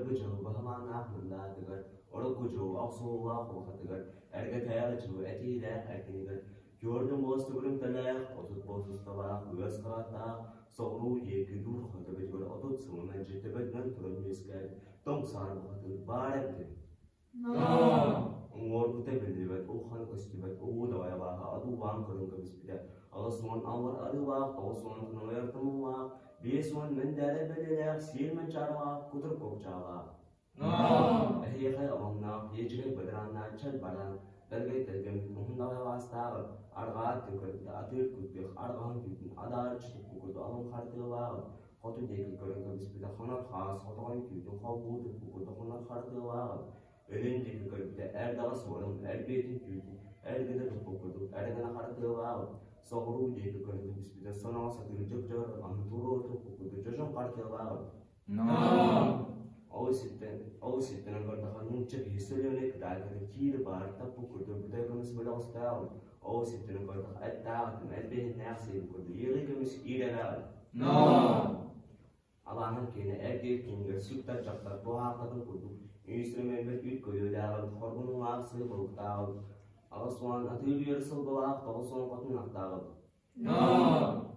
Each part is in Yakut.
Былыргы дьыл баһылааннаах мындаатыгар, урукку дьыл охсуһуулаах улахатыгар, эргэтээҕи дьыл этиилээх эркинигэр, түөрт муос төгүрүмтэлээх, 30 буос усталаах ыас харааттаах, соҕуруу диэки дуур төбөтүгэр 30 сылынан дьиэ төбөтүнэн туран үөскээбит тоҥ саар бухатыыр баар эбитэ. Уҥуоргута биллибэт, улахан көстүбэт, уу далайалааҕа одуулаан көрөн кэбиспитэ. 80 аллар арыылаах, 90 тунуйар тумуллаах, 50 мэндээрэ бэлиэлээх, сиир манчаарылаах, кутурук куопчаалаах. Эһиэхэ олоҥноох, иэдьэгэй бадарааннаах чэл баран, дэлгэй тэлгэммит уһун далайалаастааҕы, арҕаа өттүн көрбүтэ атыыр курдук, арҕаһын түүтүн адаарыччы туппут алын хартыылааҕы, хоту диэки көрөн кэбиспитэ хонор хаас хотоҕой түүтүн холбуу туппут хонор хартыылааҕы, Өлөн диэки көрбүтэ эр даҕа суорун, эр биэтин түүтүн, эр гына туппут курдук эр гына хартыылааҕы, соҕуруу диэки көрөн кэбиспитэ соноҕо сатыыр дьып-дьор аны туруору туппут курдук дьочон хартыылааҕы. Ол ситтэн көрдөххө нуучча киһи сөлүөнэ кытаакыта киир баар таппыт курдук бүтэй көмүс бөлөҕөстөөҕүн, ол ситтэн көрдөххө эттээх элбиэһиннээх сиэбит курдук иэҕи көмүс иирэлээҕин. Алааһын киэнэ эргиир киинигэр сүктэр дьахтар туоһаахтатын курдук үүсүрүмэйбэт үүт көлүөлээҕин, хоргунуулаах сыы балыктааҕын, 80 атыыр үөр сылгылаах, 90 хотун аттааҕын.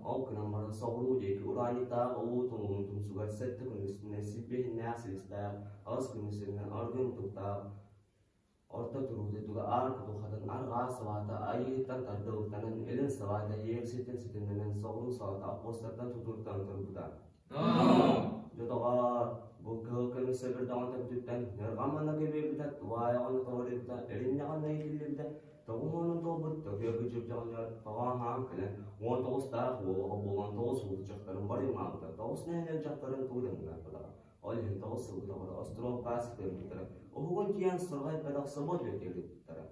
Ол гынан баран соҕуруу диэки ураанньыктаах улуу тумулун тумсугар сэттэ күн үстүнэн силбиһиннээх силистээх, 8 күн үстүнэн аргын туктаах, орто туруута туга аар кутулхатын арҕаа салаата айыыттан тардылыктанан, илин салаата иэкситтэн ситимнэнэн, соҕуруу салаата апостолтан тутууртан турбута. Дьэ доҕоор, бу кыһыл көмүс сэбирдэҕин төбөтүттэн ньырҕа манна кэбиэбитэ, туһаайаҕын тоҕуруйбута, эриннэҕин иитиллибитэ, тоҕуһуонун туолбут төкүө кыдьырдьаҕыныгар тоҕооһоон кэлэн, 19-таах уолаҕа буолан тоҕус уол дьахтарын барыймаабыта, тоҕус нэһилиэк дьахтарын тууйдаҥнаабатаҕа. Ол иһин тоҕус сылгы тоҕоро остуруокка сытыарбыттара, уһугун тиийэн сурҕайбатах собуот үөтүөлүппүттэрэ.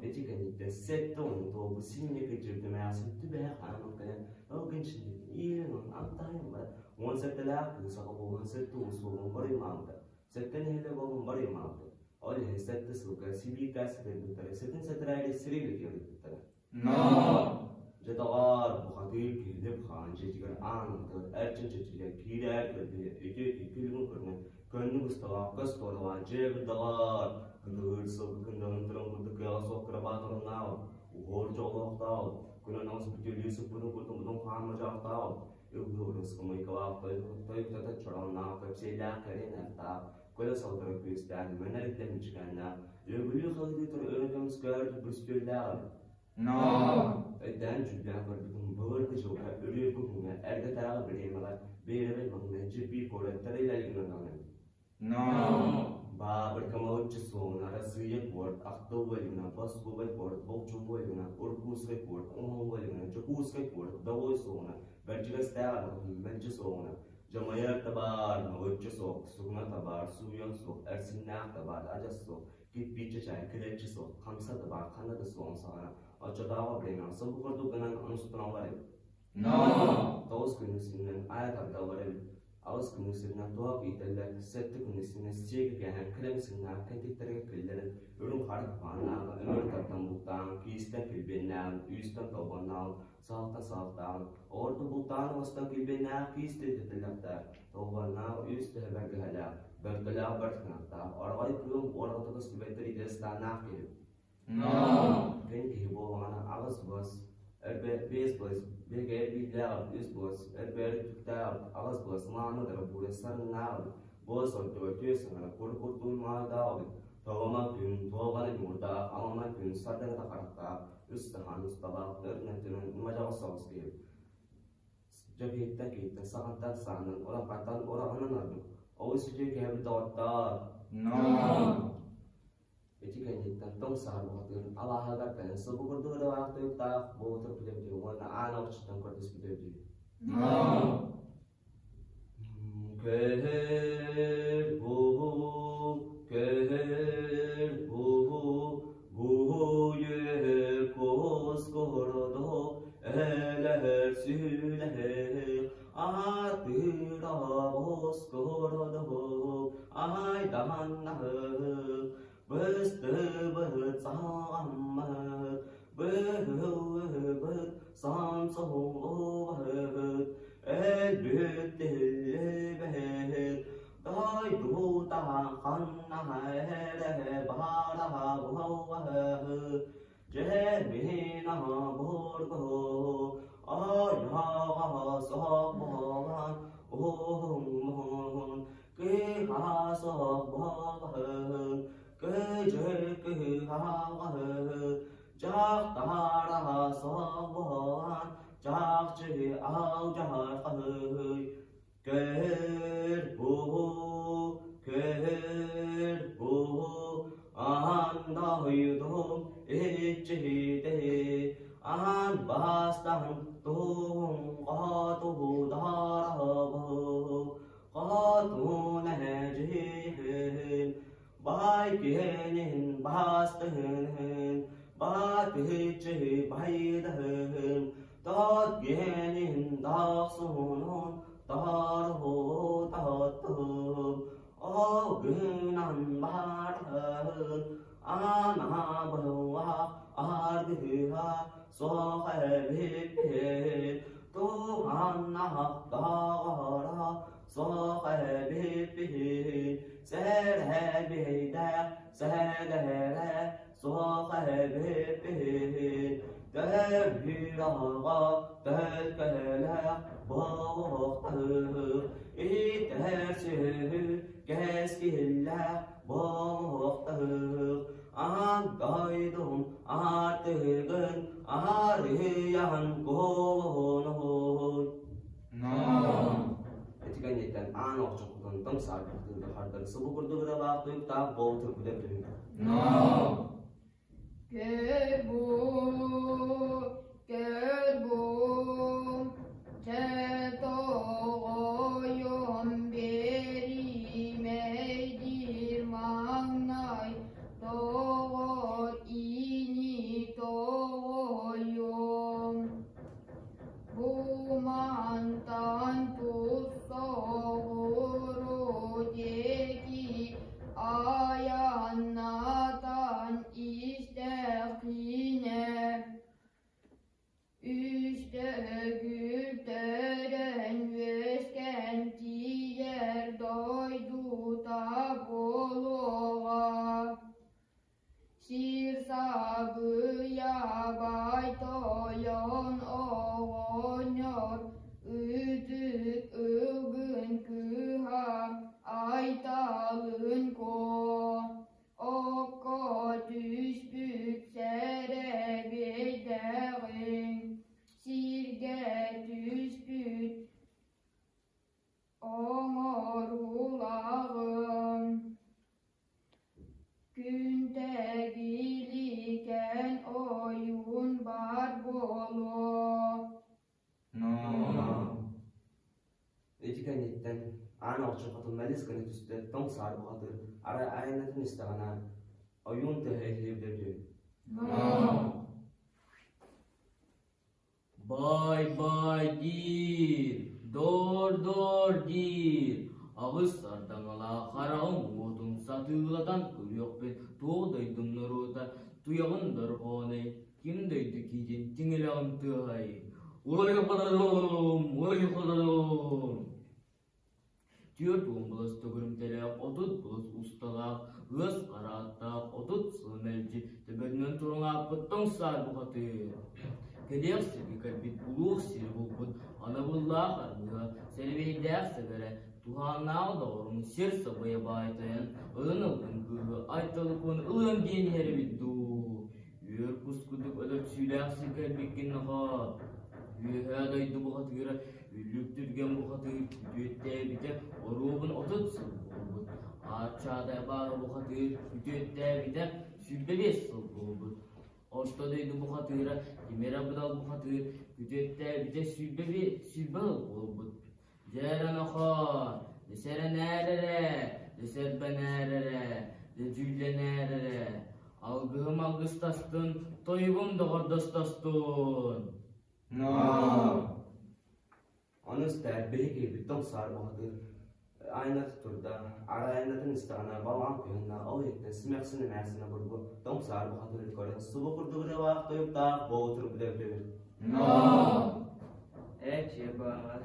Ити кэнниттэн 70 туолбут синньэ кыдьырдымээхсин түбэһэ хааман кэлэн ылгын чиннитин иирэн амтаһын баран 17-лээх кыыс аҕа буолан сэттэ уус буолан барыймаабыта, сэттэ нэһилиэк буолан барыймаабыта. Ол иһин сэттэ сылга сибииргэ сытыарбыттара, сэтин сэтэрээри сири үөтүөлүппүттэрэ. Дьэ доҕоор, бухатыыр киһилип хаан дьиэтигэр аан ытыгар эрчин чэчигэр киирээр көрбүтэ үтүө күлүгүн көрүнэн көннүк усталаах көс туоралаан дьиэбит доҕоор, кытылыыр сылгы кындалын туран курдук кыаҕа суох кырабаат оруннааҕым, уһуор дьоллоохтооҕум, күнэн оҕус бүтүөлүү сыппытын курдук мутун хаан модьоохтооҕум, ылгыырыс ымыйкалаах тойуктата чороонноох кэпсиэллээх кэриэн аттаах, көлө салтара күөстээх мэнэриттэн мичикээннээх, Үөгүлүү хаһыытыы турар өрө көмүскэһэр бүрүстүөллээҕим. Өйдөөн дьүүллээн көрбүтүм, былыргы дьылга үрүө күһүҥҥэ эрдэтээҕи бириэмэҕэ биэрэбэй маҥнай дьирбии куораттары илэлгинэн Баабырка Малыччы суоҕун Арассыыйа куорат, Ахтыл-Валина, Боскубай куорат, Болчуҥ-Валина, Уркуускай куорат, Оҥоһул-Валина, Дьокуускай куорат, Долой суоҕуна, Бэрдьигэстээх Абаҕатын мэлдьи суоҕуна, Дьамайар табаар, ноҕоччу суох, сугуна табаар, сууйан суох, эрсиннээх табаар, адьас суох, кирпииччэ чай, килэччи суох, хамса табаар, ханна да суоҕун саҕана, оччотооҕу бириэмэҕэ сыл курдук гынан онустуналлар эбит. 9 күнү синнэн айа тардаллар эбит. 8 күнү сиринэн туһах иитэллэр, сэттэ күнү синнэн сиэги кээһэн кэлэн сыҥнаах кэнтиктэргэ киллэрэн, үрүҥ харах бааннааҕы ыҥыр тардан бултаан, киистэн килбиэннээҕин, үүстэн толбоннооҕун, саалтан саалтааҕын, оҕорду бултаан оҥостон килбиэннээх киис тиэтэтэллэхтээх, толбонноох үс төһө бэргэһэлээх, бөртөлөөх бэрт кынаттаах, ораҕай кыым уорҕата көстүбэттэр идиэстааннаах киһи. Күн киһи буоллаҕына 8 буос, биэс буос, биһиги биирдээх үс буос, өрбөөрү түктээх 8 буос, мааны дара буура сарыннаах буос ордуга түөс саҥара кур курдуун маайдаах Тоҕома күн, туоҕаны ньуурдаах, алама күн, сардаҥата харахтаах, үс саһаан усталаах, өрүнэн мадьаҕа соҕус киһи. Дьэбиэттэн киһиттэн саҕантан саанан, урахаттан ураҕынан ордук. Олус үтүө киһибит доҕоттоор! Ити кэнниттэн тоҥ саһар бухатыырын алааһыгар кэлэн сылгы курдук ырыалаах тойуктаах буолутур бүтэрдүү уонна аан оҕоччуттан көрдөспүтэ үтүү. Көһөр буһуу, көһөр буһуу, буһуйуһу кус курдук, өлөһөр сүлэһэр, атыыр оҕус курдук, айдаһаннаһыр, быстыбыт саҕаммыт, быһыллыбыт сансоһуллубут, өлбүт тиһиллибэт, дойдубут. Көр бу, көр бу, чэ тоҕойум биэримэйдиир маҥнай тоҕо ини тоҕойум. Бу мантан тус соҕуруу диэки айаннатан истэххинэ, үс төгүл төрөөн үөскээн тиийэр дойдута буолуоҕа. Сир сабыйа бай тойон оҕонньор ытык ылгын кыыһа Айталын Куо окко түспүт сэрэбиэйдээҕиҥ сиргэ түспүт оҥоруулааҕыҥ Күн тэгиликэн ойуун баар буолуо. Ити кэнниттэн аан олчохотун мэлис гына түстэ, тоҥ саар бухатыыр арай айаннатын истэҕинэ ойуун тыаһа иһиллибитэ үһү. Бай-бай диир, доор-доор диир, аҕыс сардаҥалаах хараҕым уотун сатыылатан көрүөхпүн туох дойдум норуота туйаҕын дорҕоонай, ким дойду киитин тиҥилэҕин тыаһай? Уларыйхадарым, уларыйхадарым. 40 былас төгүрүмтэлээх, 30 былас усталаах, ыас харааттаах, 30 сыл мэлдьи төбөтүнэн туруҥааппыт тоҥ саар бухатыыр. Кэлиэх сири кэлбит, булуох сири булбут, анабыллаах аргыһа, сэрэбиэйдээх сэбэрэ, туһааннаах доҕорун сир сабыйа баайтайан, ылын ылгын кыыһы Айталыкуон ылыам диэн иһэр эбит дуу. Үөр кус курдук өлөрсүүлээх сир кэлбиккин нохоо. Үөһээ дойду бухатыыра Үллүк түргэн бухатыыр күтүөттээбитэ оруобун 30 сыл буолбут. Аат-чаадай баара бухатыыр күтүөттээбитэ 25 сыл буолбут. Орто дойду бухатыыра Тимир Абыдал бухатыыр күтүөттээбитэ 20 сыл буолбут. Дьэ нохоо, дьэ эрэ, дьэ эрэ, дьэ дьүүллэнээр эрэ, алгыһым алгыстастын, тойугум доҕордостостун. Ону истээт, биһи киһибит тоҥ саар бухатыыр айанната турда, арай айаннатын истэҕинэ балаҕан күһүннэ, ол иһиттэн симэхсин эмээхсин обургу тоҥ саар бухатыыры көрөн субу курдук ырыалаах тойуктаах боотур билэрбит. Эчи баҕас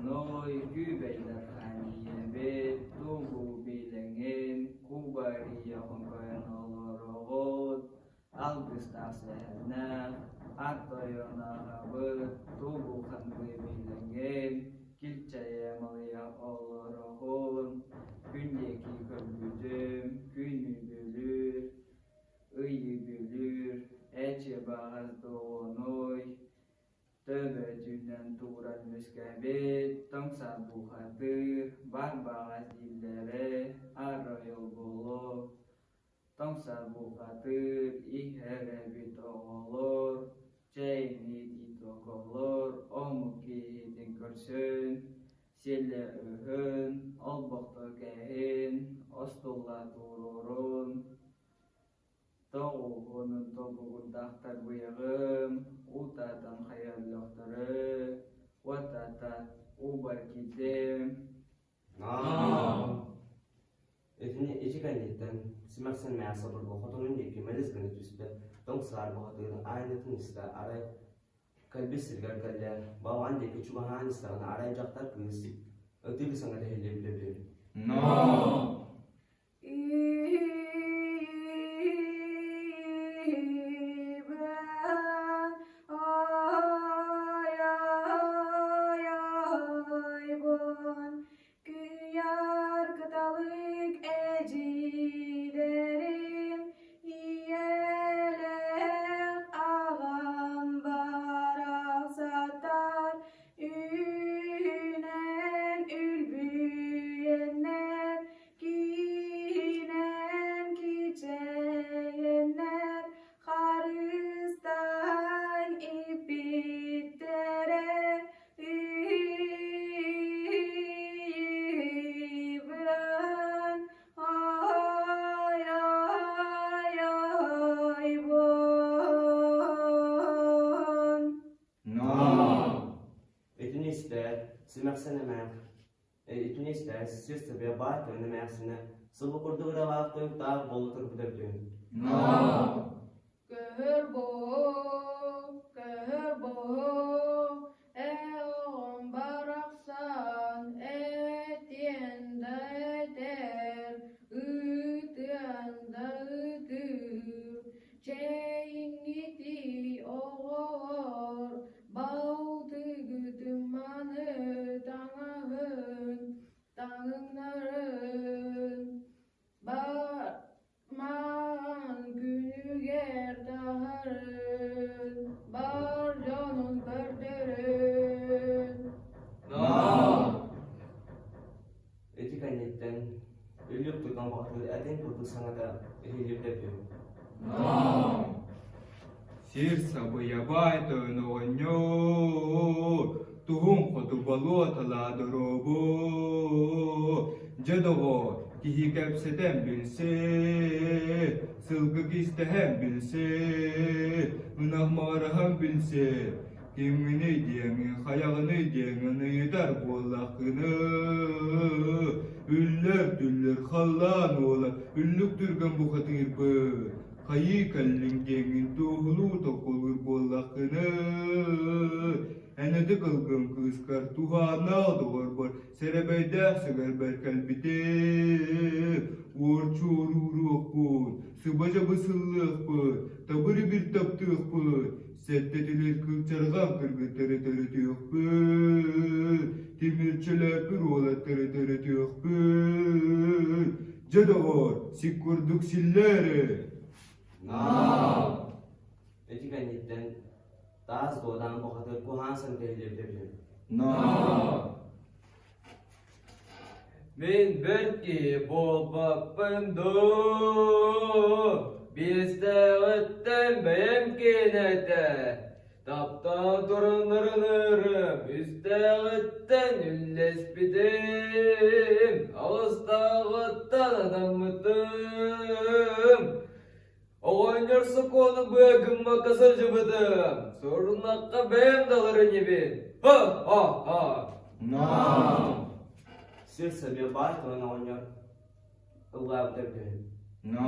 доҕоной, күүбэйдэр ханиебит, тугу билэҥий? Тойон аҕабыт, тугу ханныгы билэҥҥин, килчэйэ малыйа олороҕун, күн диэки көрбүтүм, күнү бүлүүр, ыйы бүлүүр, эчи баҕас доҕонуй, Төбөтүнэн тууран үөскээбит, тоҥ сарбухатыыр, бар баҕас дииллэрэ, арай ол буолуо. Тоҥ сарбухатыыр, иһэр эбит оҕолор, чэйни токолор, омук киһитин көрсөн, сиэллэ өһөн, олбохто кэһин, остуолга туруорун, Тоҕуһунун тобугурдаахтар быйаҕым, утатан хайа өллөхтөрө, уотата убар киирдим. Итини ити кэнниттэн симэхсин мээсэ обургу хотонун диэки мэлис гына түстэ, тоҥ саар бухатыырын аайнатын истэ, арай кэлбит сиригэр кэллэ, балаҕан диэки чугаһаан истэҕинэ арай дьахтар кыыс ытыыр саҥата иһиллибитэ үһү. Но! Күйар кыталык эдьиийдэрим, ийэлээх аҕам барахсаттар үүнэн үлбүйэннэр Киинэн кичэйэннэр харыстаан иппиттэрэ Ыйбыан ай ай айбын. Но! Итини истээт, симэхсин эмээх Итини истээт, сир сыбыйа баар тойон эмээхсинэ сылгы курдук ыралаах тойуктаах буола турбута бүтүн. Но! Көһөр буһуу, көһөр буһуу, ээ оҕом барахсан, этиэн да этэр, ыытыан да ыытыыр, Чэйиҥҥитий, оҕолор, балтыгытын маны таҥаһын, таҥыннарын, маҕан күнүгэр таһарын, бар дьонун көрдөрүн. Ити кэнниттэн Үллүк тутан баҕатыгар этин курдук саҥата иһиллибитэ үһү. Сир сабыйабай тойон оҕонньор, туһун хоту болуоталаа доруобу. Дьэ доҕоор, киһи кэпсэтэн билсэ, сылгы кистэһэн билсэ, ынах маҕараһан билсэ, Кимҥиний диэҥи, хайаҕыный диэҥин ыйытар буоллаххына, үллэр-түллэр халлаан уола үллүк түргэн бухатыырбыт, хайыы кэллиҥ диэҥҥин туоһулуу токулуур буоллаххына, эн ытык ылгын кыыскар туһааннаах доҕорбор сэрэбэйдээх сэгэрбэр кэлбитим, уорчуорууруохпун, сыба-дьабы сыллыахпын, табыр-ибир таптыахпын, Сэттэтилэр кылчарҕан кыргыттары төрөтүөхпүт, тимирчэлээппит уолаттары төрөтүөхпүт. Дьэ доҕоор, сик курдук силлээри. Ити кэнниттэн таас дуодаан бухатыыр куһаан сантиһилибитэ үһү. Мин бэрт киһи буолбаппын дуу, биэстээҕиттэн бэйэм киэнэ этэ, таптаан туруннарын ыырым, үстээҕиттэн үллэспитим, аҕыстааҕыттан анаммытым. Оҕонньор сокуону быа гыммакка сылдьыбытым, сорунахха бэйэм да ылар инибин. Ха-ха-ха! Но! Сир сэбиэ баай тойон оҕонньор ыллаабыта үһү. Но!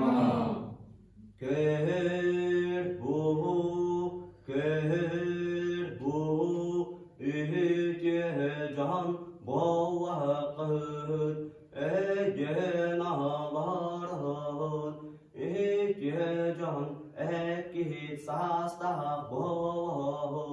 Көһөр буһу, көһөр буһу, үһүтүө дьаһан буоллаххыт, өйдүөн аһаларыһыт, Үтүө дьон эһэккиһит саастаах буолуо.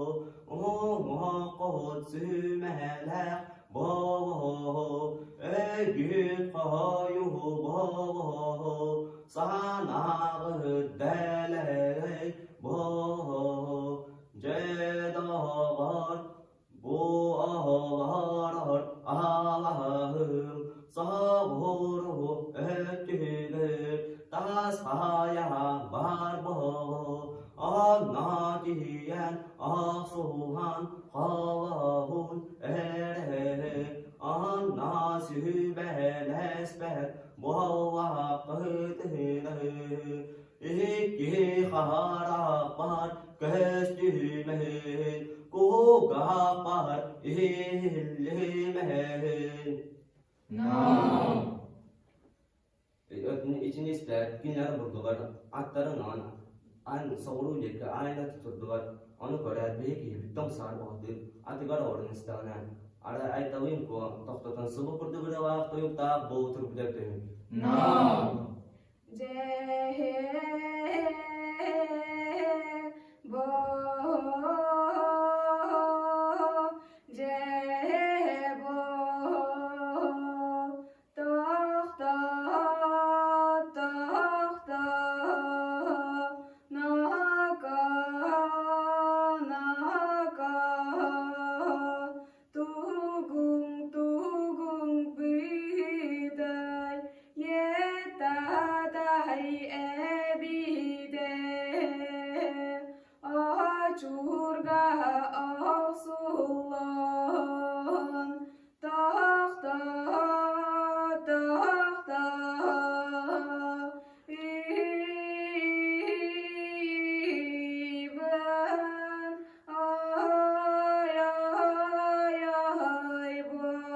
Саһоҕуруһу өттүгэр таас хаайаһа баар боһоҕо Анна тиийэн охсуһан холоһун эрэһэ Анна сүбэлэспэт буоллаххытынаһы Икки харахпар көстүмэһин кулгаахпар иһиллимэһин Итини истээт, кинилэр обургулар аттарынан ан соҕуруу диэки аайна тутурдулар. Ону көрөөт, биһи киһибит тоҥсаар бухатыыр атыгар олорон истэҕинэ, арай Айталыын Куо тохтотон субу курдук ырыалаах тойуктаах буолутурбута үһү. Тугуҥ-тугуҥ быытай, Етатай эбидэ, Очурга охсуллан, Тохто, тохто, Иван, Ай-ай-ай, буон.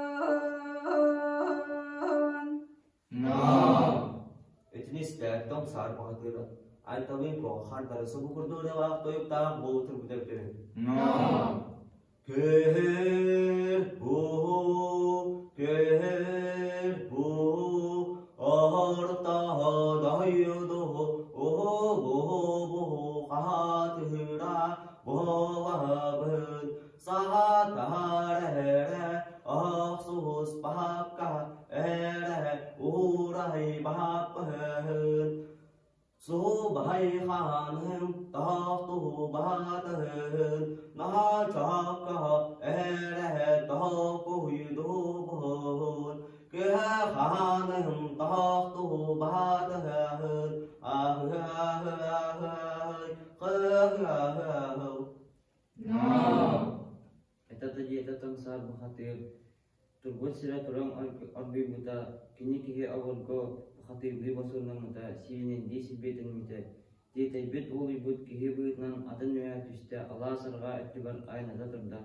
Итини истээт, тоҥсаар бухатыыр Айталыын Куо хардары субу курдук ырыалаах тойуктаах буолутурбута үһү. Көһөр бу, көһөр бу, орто дойду уһу хаатыра буолабын, саатар эрэ охсуспакка эрэ уурайбаппын. Субайханым тохтубатыһын, наһаа эрэ тохкуйдубун, кыһаханым тохтубатыһын, аһыаһыаһыай, кыһыаһыаһыл. Это диэтэ тоҥсаар бухатыыр, турбут сирэ туран оргуйбута, кини киһи обургу бухатыырдыы босуоннаммыта, сиинэйдии силбиэтэммитэ, тиэтэйбит уолуйбут киһи быһыытынан атын үөһэ түстэ, алаас арҕаа өттүгэр айанната турда.